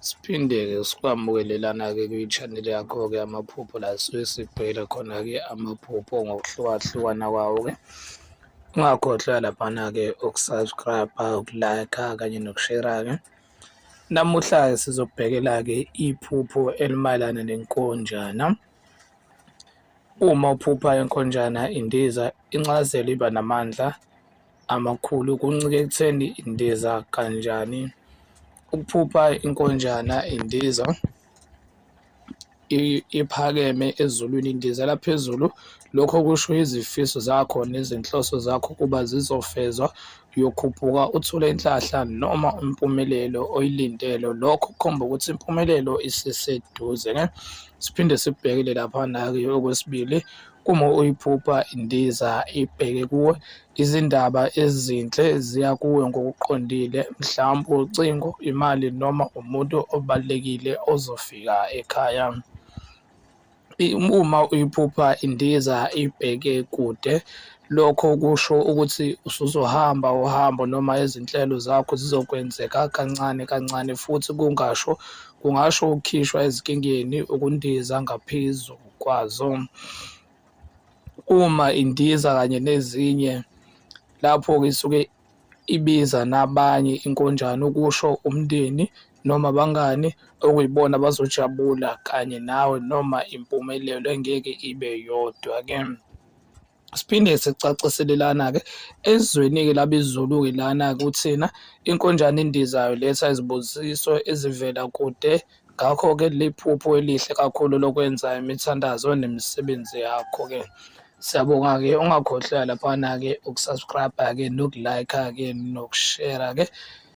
Siphinde-ke sikwamukele lana-ke kwi-channel yakho-ke yamaphupho la sisuke sibhekela khona-ke amaphupho ngokuhlukahlukana kwawo-ke. Ungakhohlwa laphana-ke uku-subscribe, uku-like kanye nokushera-ke. Namuhla-ke sizobhekela-ke iphupho elimayelana nenkonjana. Uma uphupha inkonjana indiza, incazelo iba namandla amakhulu kuncike ekutheni indiza kanjani. Ukuphupha inkonjana indiza iphakeme ezulwini indizela phezulu, lokho kusho izifiso zakho nezinhloso zakho ukuba zizofezwa, uyokhuphuka uthole inhlahla noma impumelelo oyilindele. Lokho kukhomba ukuthi impumelelo isiseduze. Siphinde sibhekele laphana-ke okwesibili, uma uyiphupha indiza ibheke kuwe, izindaba ezinhle ziya kuwe ngokuqondile, mhlawumbe ucingo, imali noma umuntu obalulekile ozofika ekhaya. Uma uyiphupha indiza ibheke kude, lokho kusho ukuthi usuzohamba uhambo noma izinhlelo zakho zizokwenzeka kancane kancane futhi kungasho kungasho ukukhishwa ezinkingeni, ukundiza ngaphezu kwazo. Uma indiza kanye nezinye lapho-ke isuke ibiza nabanye inkonjane okusho umndeni noma abangani okuyibona abazojabula kanye nawe noma impumelelo engeke ibe yodwa-ke. Siphinde sicacisele lana-ke ezweni-ke labezulu-ke lana kuthina inkonjane endizayo letha izibusiso ezivela kude. Ngakho-ke liphupho elihle kakhulu lokwenza imithandazo nemisebenzi yakho-ke. Siyabonga-ke ungakhohlwa laphana-ke uku-subscribe-ke noku-like-ke nokushera-ke.